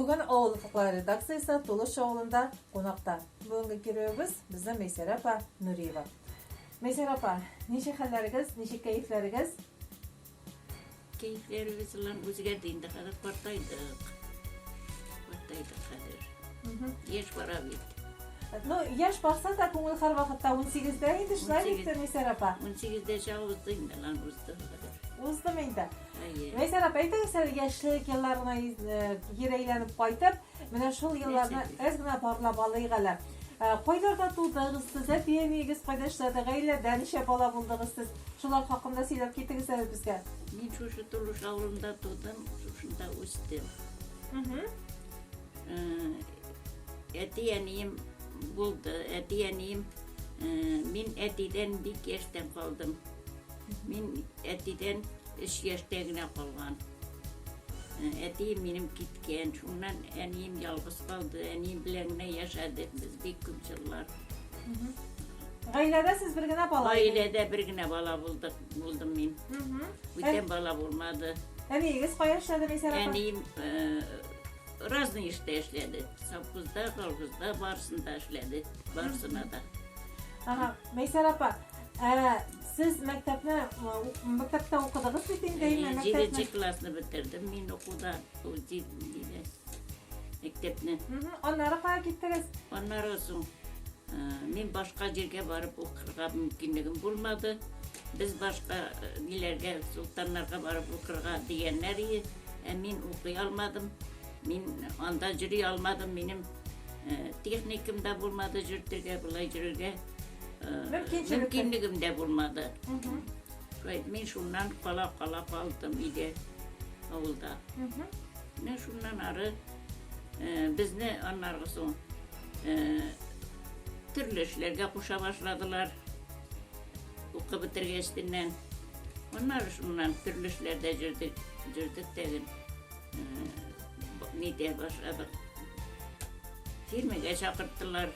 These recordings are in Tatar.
Бүген Авыл офыклары редакциясе Тулыш авылында кунакта. Бүгенге героебыз безнең Мәйсәрә апа Нуриева. Мәйсәрә апа, ничек хәлләрегез, ничек кәефләрегез? Кәефләребез белән үзгәрде инде хәзер картайдык. Картайдык хәзер. Яшь бара бит. Ну, яшь барса да күңел һәрвакытта 18-дә инде, шулай бит, Мәйсәрә апа? 18-дә чак узды инде, лан узды хәзер. Уздымы инде? Әйе. Мәйсәрә апа, әйтегез әле, яшьлек елларына кире әйләнеп кайтып, менә шул елларны әз генә барлап алыйк әле. Кайларда тудыгыз сез, әти-әниегез кайда эшләде, гаиләдә ничә бала булдыгыз сез? Шулар хакында сөйләп китегез әле безгә. Мин шушы Тулуш авылында тудым, шушында үстем. Әти-әнием булды. Әти-әнием, мин әтидән бик яшьтән калдым. Мин әтидән өч яшьтә генә калган. Әтием минем киткән, шуннан әнием ялгыз калды. Әнием белән генә яшәдек без бик күп еллар. Гаиләдә сез бер генә бала? Гаиләдә бер генә бала булдык, булдым мин. Бүтән бала булмады. Әниегез кая эшләде, Мәйсәрә апа? Әнием разный эштә эшләде. Совхозда, колхозда, барысында эшләде. Барысына да. Ага, Мәйсәрә апа, ә, сез мәктәпне, мәктәптә укыдыгыз бит инде, әйме? Җиденче классны бетердем мин укуда, мәктәпне. Аннары кая киттегез? Аннары соң мин башка җиргә барып укырга мөмкинлегем булмады. Без башка ниләргә, солтаннарга барып укырга дигәннәр иде, ә мин укый алмадым. Мин анда йөри алмадым, минем техникам да булмады йөртергә, болай йөрергә мөмкинлегем дә булмады. Шулай мин шуннан кала-кала калдым өйдә, авылда. Менә шуннан ары безне аннаргы соң төрле эшләргә куша башладылар. Укып бетергәчтеннән. Аннары шуннан төрле эшләрдә йөрдек, йөрдек тәген. Нидә башладык. Фирмәгә чакырттылар.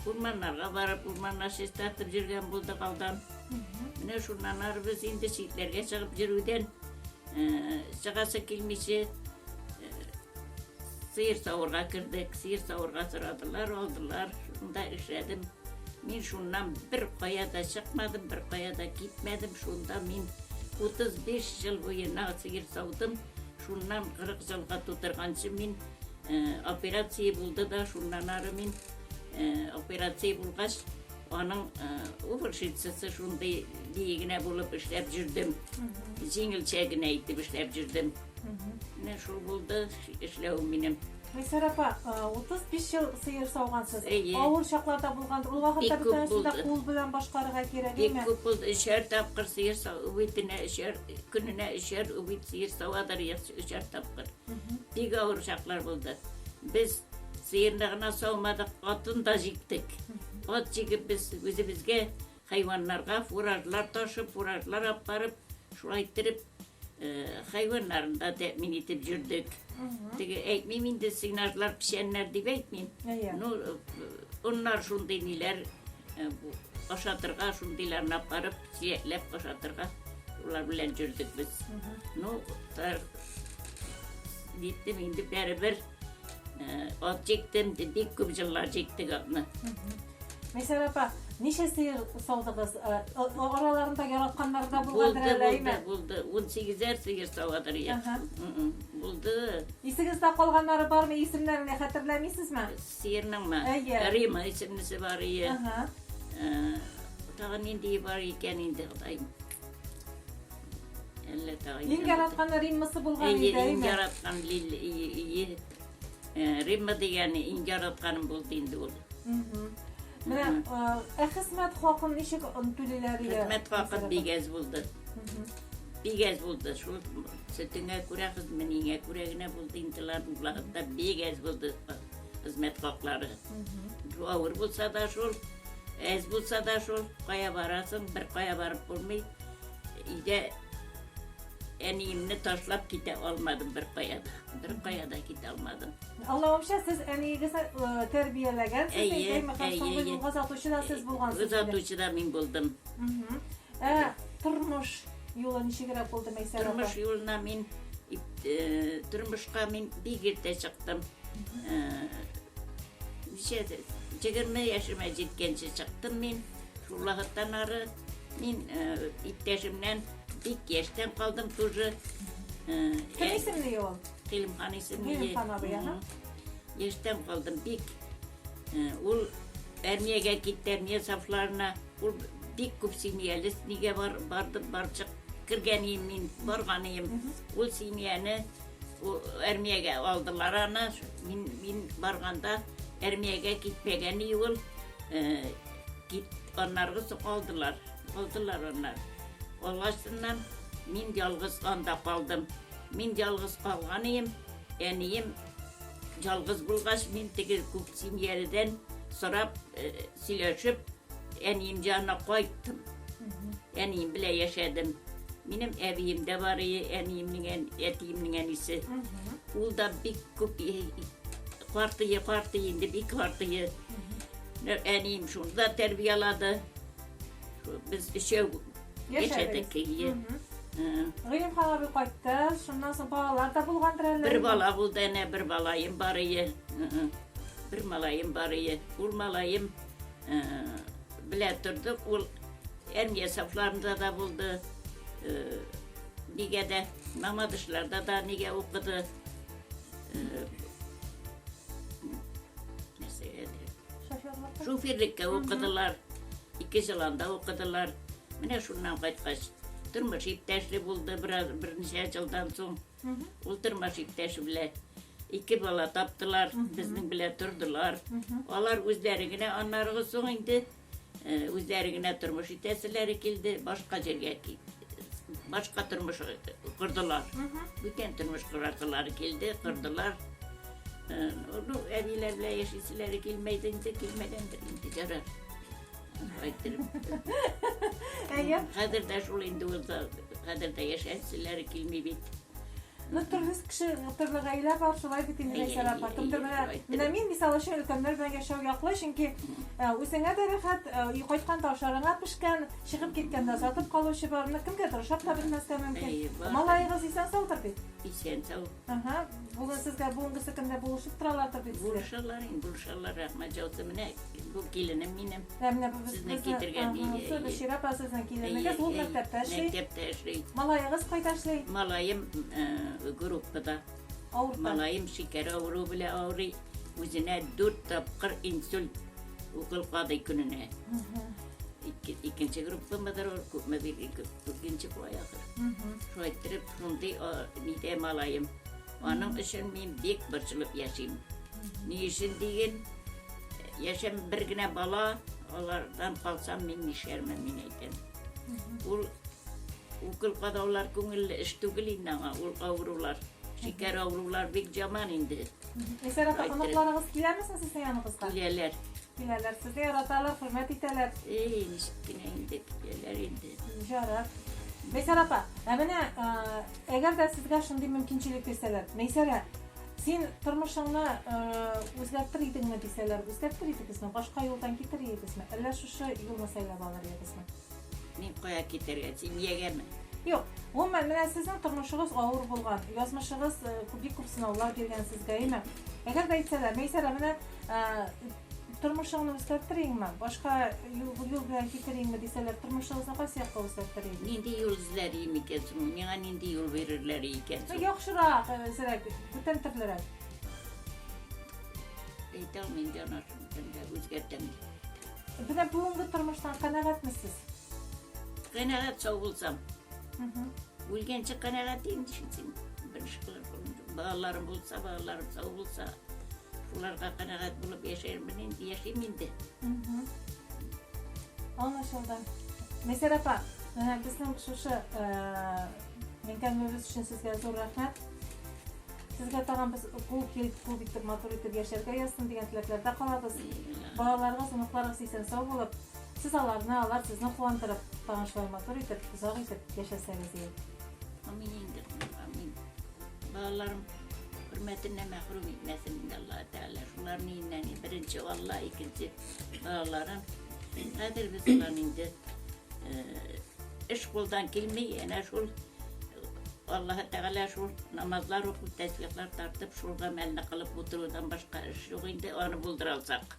Урманнарга барып, урманнар чистартып йөргән булдык алдан. Менә шуннан ары без инде читләргә чыгып йөрүдән чыгасы килмичә сыер савырга кердек. Сыер савырга сорадылар, алдылар. Шунда эшләдем. Мин шуннан бер кая да чыкмадым, бер кая да китмәдем. Шунда мин 35 ел буена сыер саудым. Шуннан 40 елга тутырганчы мин операция булды да, шуннан ары мин операция булгач, аның уборщицасы шундый дие генә булып эшләп йөрдем. Җиңелчә генә итеп эшләп йөрдем. Менә шул булды эшләвем минем. Мәйсәрә апа, 35 ел сыер саугансыз. Әйе. Авыр чакларда булгандыр. Ул вакытта Бик бит күп аны да булды. кул белән башкарырга кирәк, Бик әйме? күп булды. Өчәр тапкыр сыер савып, итенә өчәр, көненә өчәр үгет сыер савадыр, өчәр тапкыр. Бик авыр чаклар булды. Без сыерны гына саумадык, атын да җиктек. Ат җигеп без үзебезгә хайваннарга фуражлар ташып, фуражлар алып барып, шулай иттереп хайваннарын да тәэмин итеп йөрдек. Теге әйтмим инде сенажлар, печәннәр дип әйтмим. Ну, оннар шундый ниләр ашатырга, шундыйларны алып барып, чиләкләп ашатырга шулар белән йөрдек без. Ну, Диттем инде бәрібір ат җиктем, бик күп җыллар җиктек атны. Мәйсәрә апа, ничә сыер саудыгыз? Араларында яратканнар да булгандыр әле, әйме? Булды, булды. 18-әр сыер савадыр я. Булды. Исегездә калганнары бармы? Исемнәрен хәтерләмисезме? Сыерныңмы? Әйе. Рима исемлесе бар ие. Тагын нинди бар икән инде, Ходаем. Әллә тагы. Иң яраткан Риммасы булган инде, Әйе, иң әйме? яраткан Лил, ие. Римма дигәне иң яратканым булды инде ул. Менә, ә хезмәт хакын ничек түлиләр иде? Хезмәт хакы бик әз булды. Бик әз булды. Шул сөтеңә күрә, хезмәтеңә күрә генә булды инде алар. Вакытта бик әз булды хезмәт хаклары. Авыр булса да шул, әз булса да шул, кая барасың, бер кая барып булмый. Өйдә әниемне ташлап китә алмадым бер кая да. Бер кая да китә алмадым. Аңлавымча, сез әниегезне тәрбияләгәнсез, Әйе, әйме, һәм әйе, соңгы әйе. юлга озатучы да сез булгансыз. инде. Озатучы да мин булдым. Ә тормыш юлы ничегрәк булды, Мәйсәрә апа? Тормыш юлына мин Тормышка мин бик иртә чыктым. Ничә, 20 яшемә җиткәнче чыктым мин. Шул вакыттан ары мин иптәшемнән бик яшьтән калдым тоже. Кем исемле ул? Гыйлемхан исемле. Гыйлемхан абый, аһа. Яшьтән калдым бик. Ул армиягә китте, армия сафларына. Ул бик күп семьялы, нигә бар, барды, барчык кергән идем мин, барган идем. Ул семьяны армиягә алдылар аны. Мин, мин барганда армиягә китмәгән иде ул. Кит, аннаргы соң алдылар. Алдылар аннар. Алгачыннан мин ялгыз анда калдым. Мин ялгыз калган идем. Әнием ялгыз булгач, мин теге күп семьялыдан сорап, сөйләшеп, әнием янына кайттым. Әнием белән яшәдем. Минем әбием дә бар иде, әниемнең, әтиемнең әнисе. Ул да бик күп картые, картые инде, бик картые. Әнием шунда тәрбиялады. Без өчәү яшәдек. Гыйлемхан абый кайтты, шуннан соң балалар да булгандыр әле. Бер бала булды, әнә бер балаем бар иде. Бер малаем бар иде. Ул малаем белә тордык, ул армия сафларында да булды. Нигә дә, Мамадышларда да нигә укыды. Шоферлыкка укыдылар. Ике ел анда укыдылар. Менә шуннан кайткач, тормыш иптәшле булды бераз, берничә елдан соң. Ул тормыш иптәше белән ике бала таптылар, безнең белән тордылар. Алар үзләре генә аннарыгы соң инде үзләре генә тормыш итәселәре килде, башка җиргә башка тормыш кордылар. Бүтән тормыш корасылары килде, кордылар. Ну, әниләр белән яшиселәре килмәйде инде, килмәгәндер инде, ярар. Әйттереп. Әйе. Хәзер дә шул инде ул хәзер дә яшәселәре килми бит. Ну, төрле кеше, төрле гаилә бар, шулай бит инде, Ләйсән апа. Кемдер менә, менә мин мисал өчен өлкәннәр белән яшәү яклы, чөнки үзеңә дә рәхәт, өй кайтканда ашарыңа пешкән, чыгып киткәндә озатып калучы бар. Менә кемгәдер ошап та бетмәскә мөмкин. Малаегыз исән-саудыр бит? Исән-сау. Ага, бүген сезгә бүгенгесе көндә булышып торалардыр бит сезгә. Булышалар инде, булышалар, рәхмәт яусын. Менә бу киленем минем. Ә менә бу без Сезне китергән. Бәшир апа сезнең киленегез, ул мәктәптә эшли. Мәктәптә эшли. Малаегыз кайда эшли? Малаем группада. Авырта. Малаем шикәр авыруы белән авырый. Үзенә дүрт тапкыр инсульт укол кадый көненә. Икенче группамыдыр ул, күпме бир, икенче буай ахыр. Шулай иттереп, шундый нидә малаем. Аның өчен мин бик борчылып яшим. Ни өчен диген, яшәм бер генә бала, алардан калсам мин нишләрмен, мин әйтәм. Ул укол кадаулар күңелле эш түгел инде аңа, ул авырулар. Шикәр авырулар бик жаман инде. Мәйсәрә апа, оныкларыгыз киләме соң сезнең яныгызга? Киләләр. Киләләр. Сезне яраталар, хөрмәт итәләр. Эй, ничек кенә инде киләләр инде. Ярар. Мәйсәрә апа, ә менә әгәр дә сезгә шундый мөмкинчелек бирсәләр, Мәйсәрә, син тормышыңны үзгәртер идеңме дисәләр, үзгәртер идегезме? Башка юлдан китер идегезме? Әллә шушы юлны сайлап алыр идегезме? Мин кая китәргә? Семьягәме? Юк. Гомумән, менә сезнең тормышыгыз авыр булган, язмышыгыз бик күп сынаулар биргән сезгә, әйме? Әгәр дә әйтсәләр, Мәйсәрә, менә тормышыңны үзгәртер идеңме? Башка юл, юл белән китер идеңме дисәләр, тормышыгызны кайсы якка үзгәртер идегез? Нинди юл эзләр идем икән соң? Миңа нинди юл бирерләр икән соң? Яхшырак, әзрәк, бүтән төрлерәк. Әйтә алмыйм, җанашым, үзгәртәм дип. Менә бүгенге тормыштан канәгатьме сез? Канәгать сау булсам. Үлгәнче канәгать инде син. Бер эш балаларым булса, балаларым сау булса, шуларга канәгать булып яшәрмен инде, яшим инде. Аңлашылды. Мәйсәрә апа, менә безнең шушы әңгәмәбез өчен сезгә зур рәхмәт. Сезгә тагын без күп ел күп итеп, матур итеп яшәргә язсын дигән теләкләрдә калабыз. Балаларыгыз, оныкларыгыз исән-сау булып, сез аларны, алар сезне куандырып, тагын шулай матур итеп, озак итеп яшәсәгез иде. Амин инде, амин. Балаларым хөрмәтеннән мәхрүм итмәсен инде Аллаһ Тәгалә. Шуларны иннән беренче Алла, икенче балаларым. Хәзер без аларны инде эш кулдан килми, әнә шул. Аллаһы Тәгалә шул намазлар укып, тәсбихлар тартып, шул гамәлне кылып утырудан башка эш юк инде, аны булдыра алсак.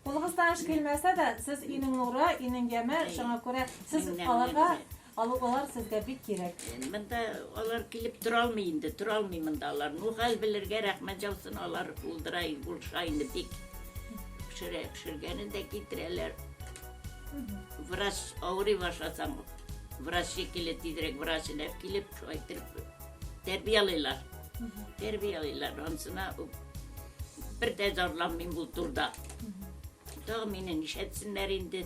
Кулыгыздан эш килмәсә дә, сез өйнең нуры, өйнең яме, шуңа күрә сез аларга, алар сезгә бик кирәк. Монда алар килеп тора алмый инде, тора алмый монда алар. Ну, хәл белергә рәхмәт яусын, алар булдыра, булыша инде бик. Пешерә, пешергәнен дә китерәләр. Врач авырый башласаң, врач шикелле тизрәк врач эләп килеп, шулай иттереп тәрбиялыйлар. Тәрбиялыйлар. Анысына бер дә зарланмыйм бу турда. Тагы мине нишләтсеннәр инде.